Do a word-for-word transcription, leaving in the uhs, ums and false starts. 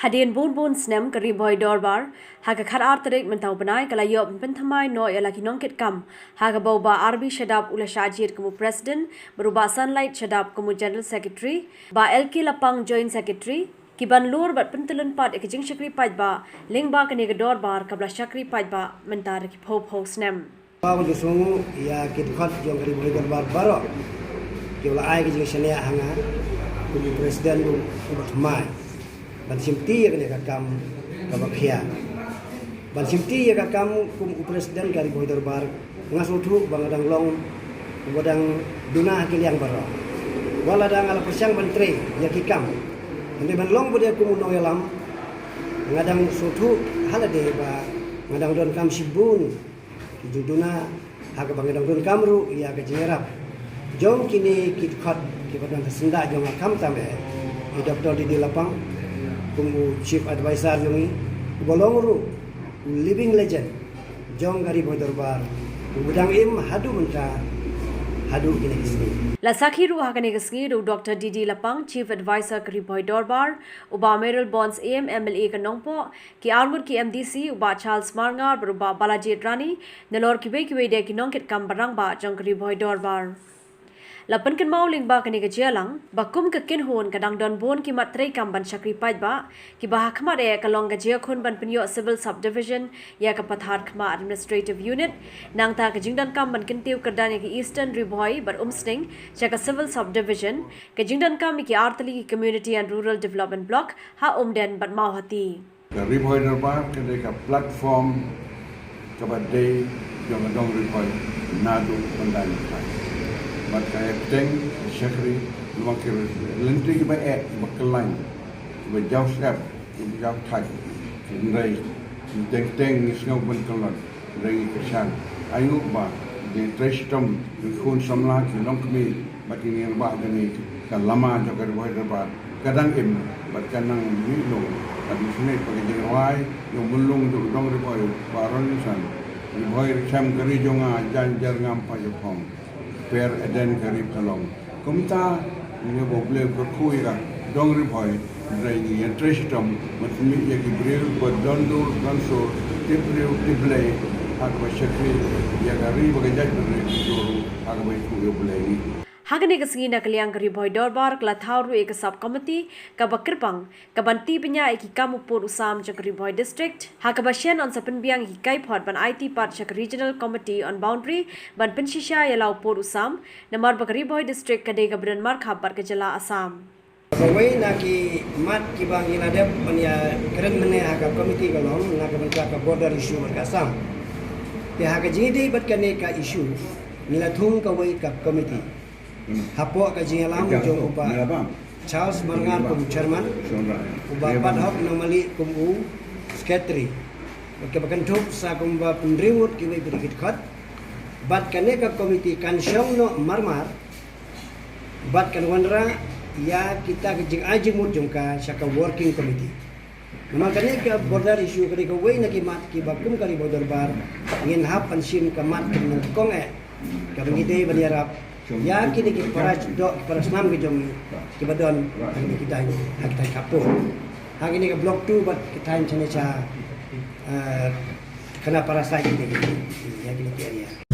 Hadien bun bun snem ka Ri Bhoi Dorbar ha ka khatar tarik mynta u bnai ka la ïoh pynthymmai noh ïa la ki nongkitkam, ha kaba u Bah R B Shadap u la shah jied kum u President, bad u Bah Sunlight Shadap kum u General Secretary, Bah L K Lapang Joint Secretary, ki ban lur bad pyntyllun pat ïa ka jingshakri paidbah lyngba kane ka dorbar kaba la shakri paidbah mynta da ki phew phew snem. Ba u ju sngew ïa ki dkhot jong ka Ri Bhoi Dorbar baroh, ki la ai ka jingshaniah ha nga kum u President u, u ba thymmai ban shimti ïa kane ka kam kaba khia. Ban shimti ïa ka kam kum u President ka Ri Bhoi Dorbar, nga sngewthuh ba nga dang long uba dang duna ha ki liang baroh. Wat la dang nga la pyrshang ban trei ïa ki kam, hynrei ban long ba dei kum u nongïalam, nga dang sngewthuh ha lade ba nga dang donkam shibun ki jingduna, ha kaba nga dang donkam ruh ïa ka jingïarap jong kine ki dkhot kiba don ha syndah jong nga, khamtam eh i Doctor D D Lapang kum u Chief Advisor jong ngi, uba long ruh u living legend jong ka Ri Bhoi Dorbar, uba dang im haduh mynta, haduh kine ki sngi. La sakhi ruh ha kane ka sngi da u Doctor D D Lapang, Chief Advisor ka Ri Bhoi Dorbar, u Bah Mayralborn Syiem, M L A ka Nongpoh, ki arngut ki M D C, u Bah Charles Marngar bad u Bah Balajied Rani, nalor kiwei kiwei de ki nongkitkam ba rangbah jong ka Ri Bhoi Dorbar. La pynkynmaw lyngba kane ka jingïalang ba kum ka kynhun ka dang don bun ki mat treikam ban shakri paidbah, kiba ha khmat eh ka long ka jingïakhun ban pynïoh Civil Subdivision ïa ka Patharkhmah Administrative Unit, nangta ka jingdonkam ban kyntiew kyrdan ïa ka Eastern Ri Bhoi bad Umsning sha ka Civil Subdivision, ka jingdonkam ïa ki artylli ki Community and Rural Development Block ha Umden bad Mawhati. Ka Ri Bhoi Dorbar ka dei ka platform kaba dei jong ka dong Ri Bhoi naduh pyndaiñ. Bad ka ïa bteng, ka shakri, namar ki lynti kiba eh, kiba kyllain, kiba jaw syep, kiba jaw thait, hynrei teng teng ngi sngew ban kyllon, hynrei ngi kyrshan. Ainguh ba ki trei shitom, ki khun samla, ki longkmie, bad kine ki rangbah jong ngi, ka lama jong ka Ri Bhoi Dorbar ka dang im bad ka nang mih lung. Bad ngi sngewbha ba ka jingrwai jong u Myllung jong ka dong Ri Bhoi, Bah Ronaldson, Ri Bhoi Ri Khem ka ri jong nga, Jaiñ Jyrngam Pajapong, Pher Eden ka ri Phalong. Kumta ngi ba U Blei u kyrkhu ïa ka dong Ri Bhoi, hynrei ngi ïa trei shitom ban pynmih ïa ki briew ba don dur don sur, tip briew tip Blei, ha kaba shakri ïa ka ri bad ka jaitbynriew, ha kaba ïathuh ïa U Blei. Ha kane ka sngi na ka liang ka Ri Bhoi Dorbar ka la thaw ruh ïa ka sub committee kaba kyrpang kaban tih bniah ïa ki kam u pud u sam jong ka Ri Bhoi District, ha kaba shen yn sa pynbiang ïa ki kaiphod ban aiti pat sha ka Regional Committee on Boundary ban pynshisha ïa la u pud u sam, namar ba ka Ri Bhoi District ka dei kaba don markhap bad ka jylla Assam. Kawei na ki mat kiba ngi la dep ban ïa kren mynne ha ka committee ka long na ka bynta ka border issue bad ka Assam. Te ha ka jingïadei bad kane ka issue, ngi la thung kawei ka committee hapoh ka jingïalam jong u Bah Charles Marngar kum u chairman, u Bah Padhok Nongmali kum u secretary, bad kaba kynthup sa kumba hynriew ngut kiwei pat ki dkhot. Bad kane ka committee kan shong noh marmar bad kan wanrah ïa kita ki jingai jingmut jong ka sha ka working committee. Namar kane ka border issue ka dei kawei na ki mat kiba kum ka Ri Bhoi Dorbar ngin hap ban shim ka mat ka nyngkong eh, kaba ngi dei ban ïarap ïa kine ki para shnong, ki para snam ki jong ngi kiba don ha kine ki thaiñ, ha ki thaiñ khappud, ha kine ka Block two bad ki thaiñ shane sha, eh, Khanapara side, kine ki, ïa kine ki area.